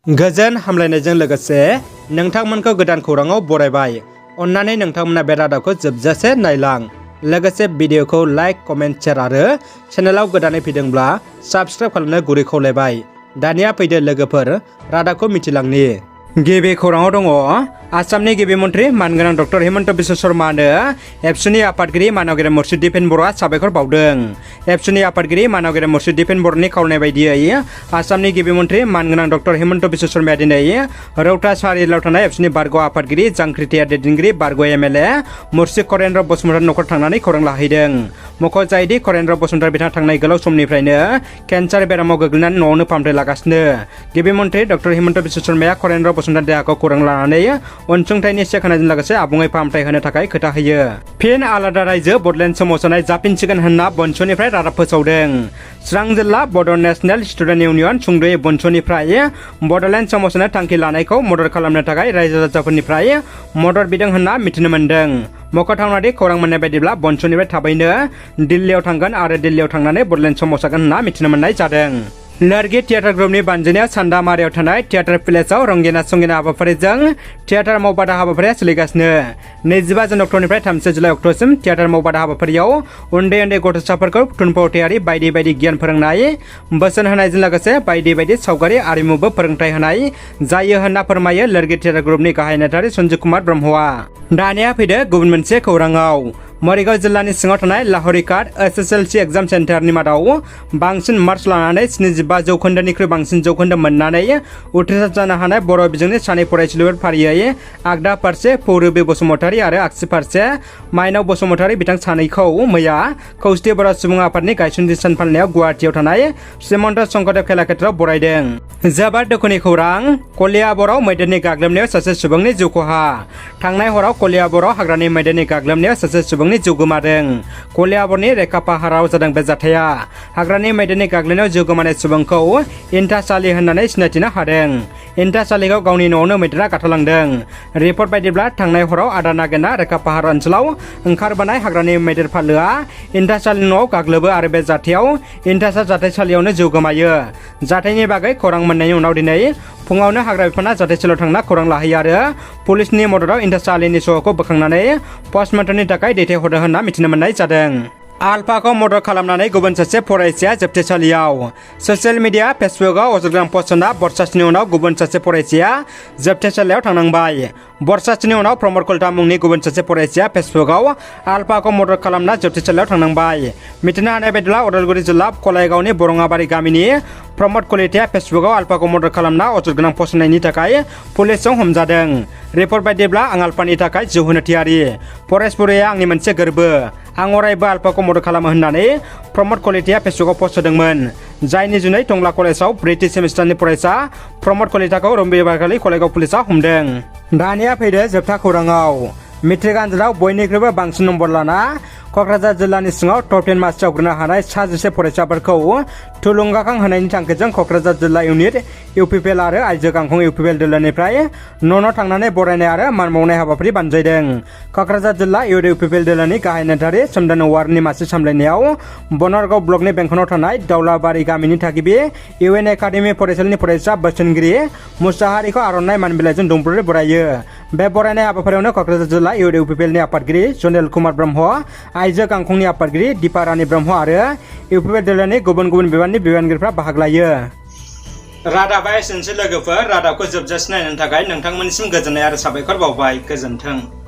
गोजोन हामलायनायजों लोगोसे नोंथांमोनखौ गोदान खौराङाव बरायबाय। अन्नानै नोंथांमोना बे रादाबखौ जोबजासे नायलां। लोगोसे भिडिअखौ लाइक, कमेन्ट, शेयार आरो चेनेलाव गोदानै फैदोंब्ला साबस्क्राइब खालामनो गुरै खावलायबाय। दानिया फैदो लोगोफोर रादाबखौ मिथिलांनि। गिबि खौराङाव दङ आसामनि गिबि मन्त्रि मानगोनां डक्टर हिमन्त बिश्व शर्मानो एबसुनि आफादगिरि मानगेरा मुर्शिद दिपेन बर'आ साबायखर बावदों। एबसुनि आफादगिरि मानगेरा मुर्शिद दिपेन बर'नि खावलायनाय बायदियै आसामनि गिबि मन्त्रि मानगोनां डक्टर हिमन्त बिश्व शर्माया दिनै रौता सारिआलियाव थानाय एबसुनि बारग' आफादगिरि जांख्रिथाया दैदेनगिरि बारग' एमएलए मुर्शिद करेन्द्र बसुमतारी न'खर थांनानै खौरां लाहैदों। मख'जायोदि करेन्द्र बसुमतारी बिथाङा थांनाय गोलाव समनिफ्रायनो केन्सार बेरामाव गोग्लैनानै न'आवनो फाहामथाय लागासिनो। गिबि मन्त्रि डक्टर हिमन्त बिश्व शर्माया करेन्द्र बसुमतारी देहाखौ खौरां लानानै अनसुंथाइनि चेक होनायजों लोगोसे आबुङै फाहामथाय होनो थाखाय खोथा होयो। फिन आलादा रायजो बड'लेण्ड सोमावसारनाय जाफिनसिगोन होनना बनस'निफ्राय रादाब फोसावदों। चिरां जिल्ला बड' नेशनेल स्टुडेन्ट इउनियन सुंद'यै बनस'निफ्राय बड'लेण्ड सोमावसारनो थांखि लानायखौ मदद खालामनो थाखाय रायजो राजाफोरनिफ्राय मदद बिदों होनना मिथिनो मोन्दों। मख'थावनादि खौरां मोननाय बायदिब्ला बनस'निफ्राय थाबैनो दिल्लीयाव थांगोन आरो दिल्लीयाव थांनानै बड'लेण्ड सोमावसारगोन होनना मिथिनो मोननाय जादों। लोरगि थियेटार ग्रुपनि बानजायनायाव सान्दामारियाव थानाय थियेटार प्लेसआव रंगिना संगिना हाबाफारिजों थियेटार मावबादा हाबाफारिया सोलिगासिनो। 25 जुन अक्ट'निफ्राय 30 जुलाइ अक्ट'सिम थियेटार मावबादा हाबाफारियाव उन्दै उन्दै गथ'साफोरखौ थुनफावथायारि बायदि बायदि गियान फोरोंनाय, बोसोन होनायजों लोगोसे बायदि बायदि सावगारि आरिमुबो फोरोंथाय होनाय जायो होनना फोरमायो लोरगि थियेटार ग्रुपनि गाहाय नेहाथारि सन्जय कुमार ब्रह्मआ। दानिया फैदो गुबुन मोनसे खौराङाव। मरिगाव जिल्लानि सिङाव थानाय लाहरिकाट एसएसएलसि एग्जाम सेन्टारनि मादाव बांसिन मार्क्स लानानै 75 जौखोन्दोनिख्रुइ बांसिन जौखोन्दो मोननानै उथ्रिसार जानो हानाय बर' बिजोंनि सानै फरायसुलिफोर फारियै आगदा फारसे पौरबि बसुमतारी आरो आगसि फारसे माइनाव बसुमतारी बिथां सानैखौ मैया खौसेथि बर' सुबुं आफादनि गायसनथि सान फालिनायाव गुवाहाटीयाव थानाय श्रीमन्त शंकरदेव कलाक्षेत्रआव बरायदों। जोबोद दुखुनि खौरां, कलियाबरआव मैदेरनि गाग्लोबनायाव सासे सुबुंनि जिउ खहा। थांनाय हराव कलियाबरआव हाग्रानि मैदेरनि गाग्लोबनायाव सासे सुबुंनि जिउ गोमादों। कलियाबरनि रेखापाहाराव जादों बे जाथाया। हाग्रानि मैदेरनि गाग्लोबनायाव जिउ गोमानाय सुबुंखौ इन्टासालि होननानै सिनायथिनो हादों। इन्टासालिखौ गावनि न'आवनो मैदेरा गाथारलांदों। रिपर्ट बायदिब्ला थांनाय हराव आदार नागिरना रेखापाहार ओनसोलाव ओंखारबोनाय हाग्रानि मैदेर फालोआ इन्टासालिनि न'आव गाग्लोबो आरो बे जाथायाव इन्टासा जाथायसालियावनो जिउ गोमायो। जाथायनि बागै खौरां मोननायनि उनाव दिनै फुङावनो हाग्रा बिफाना जाथायसालियाव थांना खौरां लाहैयो आरो पुलिसनि मददाव इन्टासालिनि सह'खौ बोखांनानै पस्टमर्टेमनि थाखाय दैथायहरदों होनना मिथिनो मोननाय जादों। आलफाखौ मदद खालामनानै गुबुन सासे फरायसाया जोबथेसालियाव। ससियेल मिडिया फेसबुकआव अजदगोनां पस्ट होना बरसासनि उनाव गुबुन सासे फरायसाया जोबथेसालियाव थांनांबाय। बरसासनि उनाव प्रमद कलिता मुंनि गुबुन सासे फरायसाया फेसबुकआव आलफाखौ मदद खालामना जोबथेसालियाव थांनांबाय। मिथिनो हानाय बायदिब्ला उदालगुरि जिल्ला कलायगावनि बरङाबारि गामिनि प्रमद कलिताया फेसबुकआव आलफाखौ मदद खालामना अजदगोनां पस्ट होनायनि थाखाय पुलिसजों हमजादों। रिपर्ट बायदिब्ला आं आलफानि थाखाय जिउ होनो थियारि। फरेस्ट बुरैया आंनि मोनसे गोर्बो। आं अरायबो आलफाखौ मदद खालामो होननानै प्रमद कलिताया फेसबुकआव पस्ट होदोंमोन। जायनि जुनै टंला कलेजाव ब्रैथि सेमिस्टारनि फरायसा प्रमद कलिताखौ रबिबारखालि कलायगाव पुलिसआ हमदों। दानिया फैदो जोबथा खौराङाव। मेट्रिक आनजादाव बयनिख्रुइबो बांसिन नम्बर लाना क'क्राझार जिल्लानि सिङाव टप 10 मासि आवग्रिनो हानाय 11 फरायसाफोरखौ थुलुंगाखां होनायनि थांखिजों क'क्राझार जिल्ला इउनिट इउपिपिएल आरो आइजो गांखं इउपिपिएल दोलोनिफ्राय न' थांनानै बरायनाय आरो मान बावनाय हाबाफारि बानजायदों। क'क्राझार जिल्ला इउनिट इउपिपिएल दोलोनि गाहाय नेहाथारि सोमदोन औवारिनि मासि सामलायनायाव बनरगाव ब्लकनि बेंखनाव थानाय दाउलाबारि गामिनि थागिबि इउएन एकाडेमि फरायसालिनि फरायसा बोसोनगिरि मुसाहारिखौ आर'नाइ मान बिलाइजों दुंब्रुदै बरायो। बे बरायनाय हाबाफारियावनो क'क्राझार जिल्ला इउनिट इउपिपिएलनि आफादगिरि जनेल कुमार ब्रह्म, आइजो गांखंनि आफादगिरि दीपा रानी ब्रह्म आरो इउपिपिएल दोलोनि गुबुन गुबुन बिबाननि बिबानगिरिफ्रा बाहागो लायो। रादाबा एसेनोसै लोगोफोर। रादाबखौ जोबजासिम नायनो थाखाय नोंथांमोननिसिम गोजोननाय आरो साबायखर बावबाय। गोजोन्थों।